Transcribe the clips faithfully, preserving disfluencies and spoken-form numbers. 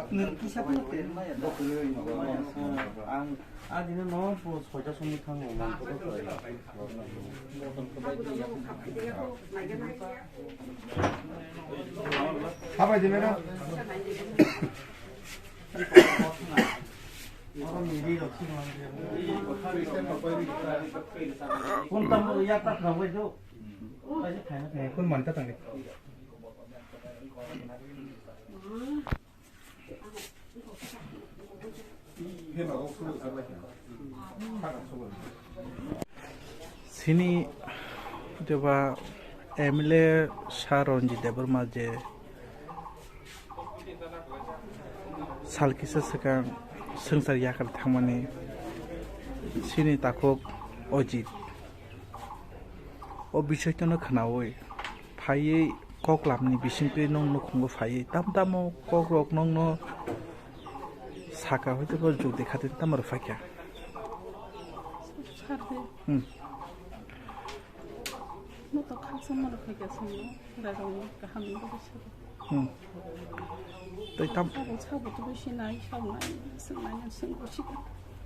Nwng kisa phano tel maya da. Ang adino no po soita songni thango man ko to. Habai di madam. Kun tam ya tak na wai do. Kun man ta tang. Sini jeba M L A Sir Ranjit Debbarma je sal kisa swkang swngchar yakar thangmani sini takhuk Ojit. O bisai tono khwnawi phaiwi kok lamni bisingtwi nwng nukhungo phaiwi tam tamo kokrok nwngno saka hwnkhe bo jukdi khatini tamo rw phaikha. Sardi. Hmm. Moto khaksa mano phaikha swngo, rairokni kaham wngwi sadi. Hmm. Tei tam- Sabo, sabo to bisi nai, sabo nai, swng nai, swng bo sika.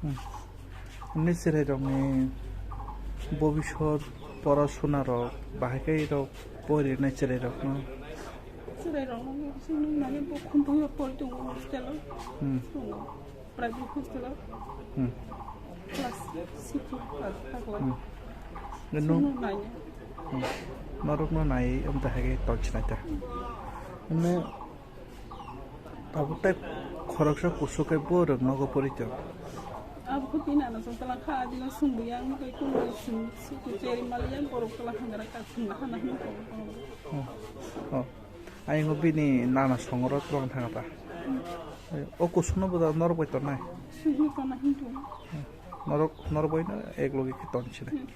Hmm. Hwnwi chwrairokni bobiswt porasuna rok bahai khe rok porinai chwrairokno. Chwrairokno swng nai bo khumbuio pori tongo hostel o. Hmm. Swng. Private hostel o. Hmm. Class six o pass kha khlai. Hmm. Nung- Sunu nai. Hmm. Norokno nai wng ta hai khe tong sinai ta. Hwnwi tabuk tei khoroksa kusu khe bo rwng nogo pori tong. Abo khe bini ano chwng tala kha, adino swngwi ang tei kuno swng swkang cheri mali yang borok tala hangra ka swngna hana hwnwi tongo. Hmm. Oh. Ayang o bini nana songro twlang thang ta. O kusuno bo norok bai tongnai. Sini tona hintu. Norok, norok bai no ek logi khe ton sini.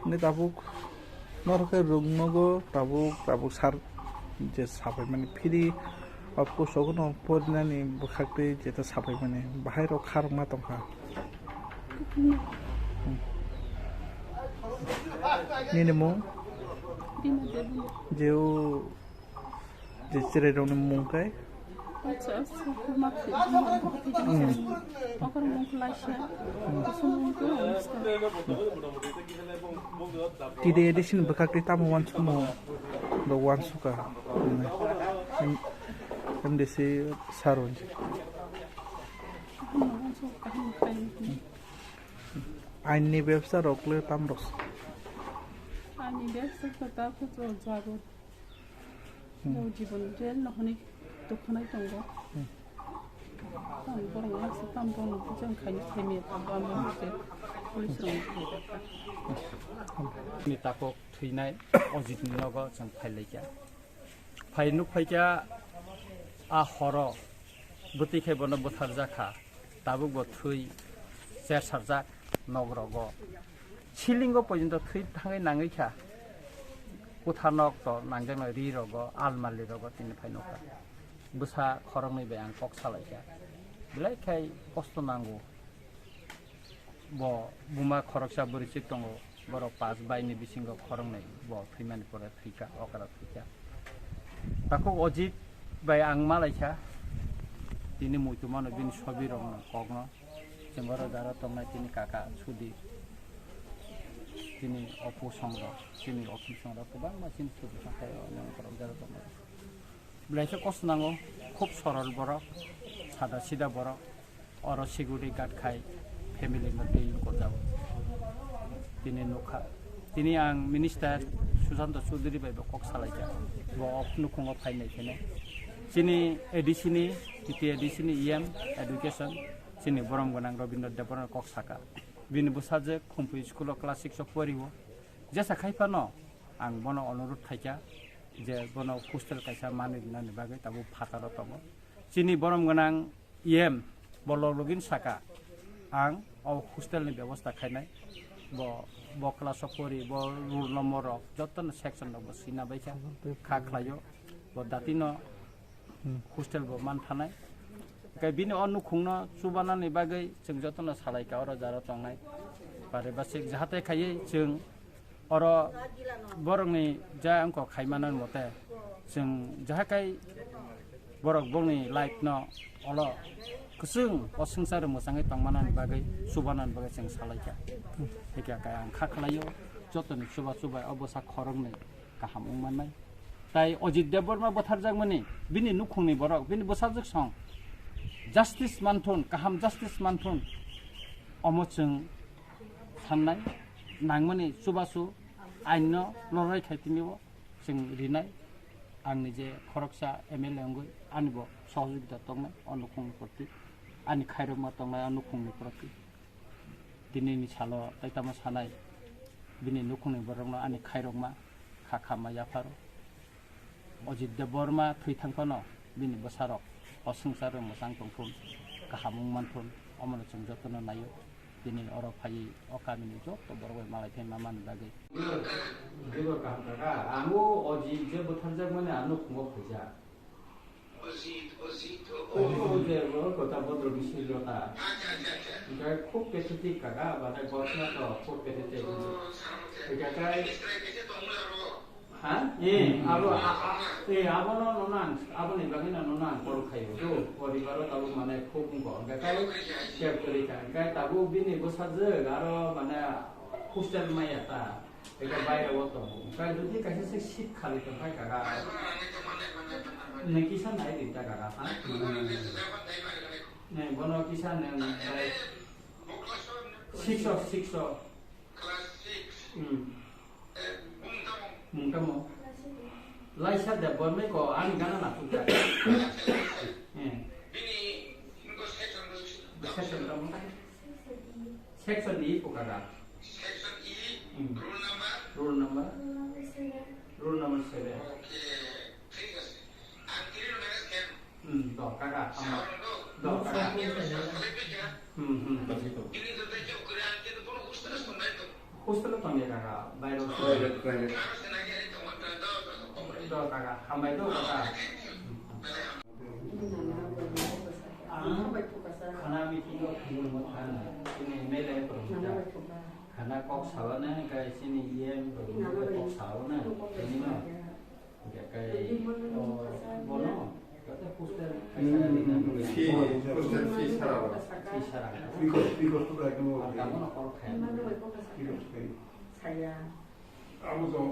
Ni tabuk norok khe rung nogo tabuk, tabuk sar je sapai mani phiri o kusogo no porinani bwkhak twi jeta sapai mani bahai rok kharok ma tongkha. Nini mung? Rima Devi. Jeu Je chwrairokni mung khe? Acha, acha, ma khe, ma khe, ma khe, ma khe, okor mung khlaisa, kusum mung khe, acha. T D A D C ni bwkhak tei tamo uansukmung rok uansukha. M D C sir rok. Kaham uansuk, kaham khlai. Ain ni bebsa rok le tam rok. Ain ni bebsa khe ta khe jago. Hmm. Bo jibon jail no hwnwi tongkhanai tongo. Hmm. Tam borok no laksa tam borok no bujang khaini khaimya tongo, amo hwnkhe police rok no thwi rwkha. Ni takhuk thwinai Ojit ni nogo chwng phai laikha. Phai nuk phaikha a horo bwtwi khai bono butharjak kha. Tabuk bo thwi chersarjak nok rogo. Silingo porjonto thwi thangwi nangwi kha. Kwtha nok to nangjaknai ri rogo, almali rogo tini phai nukha. Bwsa khoroknwi bai ang kok salaikha. Belai khai kosto nango. Bo buma khoroksa bwrwichwk tongo. Borok pas bai ni bisingo khoroknwi bo thwimani pore thwikha, okra thwikha. Takhuk Ojit bai ang malaikha. Tini muitu mano bini sobi rokno kokno. Chwng oro jara tongnai tini kaka Sudip, tini opu songrok, tini opu songrok kwbangma chini Sudip hathai o nang borok jara tongnai. Belai khe kosto nango, khub sorol borok, sada sida borok, oro security guard khai family no dealing korjago. Tini nukha, tini ang minister Susanto Chowdhury bai bo kok salaikha, bo off nukhungo phainai kheno. Chini A D C ni, T T A D C ni E M education, chini borom gwnang Robindra Debbarma kok saka. Bini bwsajwk Khumpui school o class six o pori o. Jesa khai phano ang bono onurudh khaikha je bono hostel kaisa manwi rwnani bagwi tabuk phataro tongo. Chini borom gwnang E M bo log login saka ang O hostel ni bebosta khainai, bo, bo class o pori, bo roll number rok, joto no section rok bo sina bai kha, kha khlai o, bo dati no hostel bo man thanai. Hwnkhe bini o nukhung no chubanani bagwi chwng joto no salai kha, oro jaro tongnai. Pare basik jahate khaiwi chwng oro borokni ja wngkha khaimanani mote, chwng jahakai borok bongni life no olo kwchwng o swngcharo mwchangwi tongmanani bagwi, chubanani bagwi chwng salaikha. Hikha khe ang kha khlaio, jotoni chuba chubai o bwsa khoroknwi kaham wngmannai. Tai Ajit Debbarma bwtharjakmani bini nukhungni borok, bini bwsajwk song justice manthun, kaham justice manthun, omo chwng sannai, nangmani chubachu aino lorai khai tini o chwng rinai. Angni je khoroksa M L A wngwi ani bo sohojogita tongnai o nukhungni proti, ani khairokma tongnai o nukhungni proti. Tinini salo tai tamo sanai, bini nukhungni borokno ani khairokma kha khamma yapharo. Ajit Debbarma thwi thang phano bini bwsarok o swngcharo mwchang tongthun, kaham wng manthun, omono chwng jotono naio. Tini oro phaiwi o kamini joto borok bai malai phai mamani bagwi. Bebak kaham kaka, ang o Ajit je bwtharjakmani ang nukhungo phaijak. O je o kota bodro bisi jota. Hingke khub pathetic kaka, bade gotna to khub pathetic. Hingke kai Ha? Eh, abo, a, a, eh, abono nono ang, aboni bagwi no nono ang call khaio. To, poribaro tabuk mane khub wngkha. Hwnkhe kai keb kwrwi kha. Hwnkhe tabuk bini bwsajwk aro mane hostel maya ta. Eka baire o tongo. Hwnkhe jodi kaisa se seat khali tongkha kaka. Nai kisa nai ri ta kaka, ha? Nai bono kisa nai bai. Six o, six o. Hmm. Mung tamo? Laisa Debbarma ko ani gana na tuka. Eh. Section tamo? Section E ko kaga. Hmm. Roll number? Roll number seven. Hmm, do, kaka, hamba. Do, kaka. Hmm, hmm. Hostel o tongya, kaka, bairo. Private, private. Do, kaka, hambai do, kaka. Ang khana meeting o thangwi mo thang, chini M L A rok thang. Khana kok sawa na, kai chini E M rok kok sawa na, chini no. Hingke kai, o, bono, kata hostel kaisa rinani. Fee, hostel fee sara bo. Fee sara. Because, because to like no. Ang kamono call khai. Because kai. Saya. Abo to